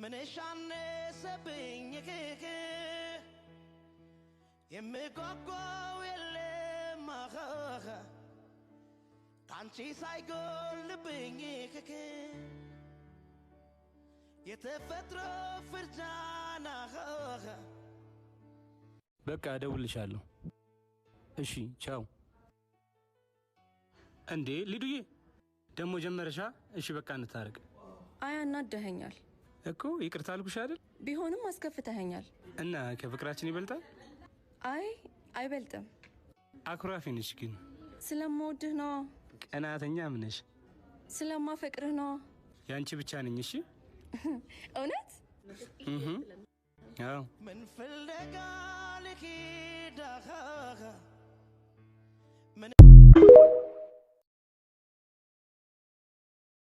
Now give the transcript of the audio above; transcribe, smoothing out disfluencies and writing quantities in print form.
ምንሽ አነሰብኝ? የምጓጓው የለም ካንቺ ሳይጎልብኝ፣ የተፈጥሮ ፍርጃና። በቃ እደውልልሻለሁ። እሺ ቻው። እንዴ ሊዱዬ ደግሞ ጀመረሻ? እሺ በቃ እንታረቅ። አይ አናደኸኛል። እኮ ይቅርታ አልኩሽ አይደል? ቢሆንም አስከፍተኸኛል። እና ከፍቅራችን ይበልጣል? አይ አይበልጥም። አኩራፊ ነሽ ግን። ስለምወድህ ነዋ። ቀናተኛም ነሽ። ስለማፈቅርህ ነዋ። ያንቺ ብቻ ነኝ። እሺ። እውነት? አዎ። ምን ፍለጋ ልሂድ?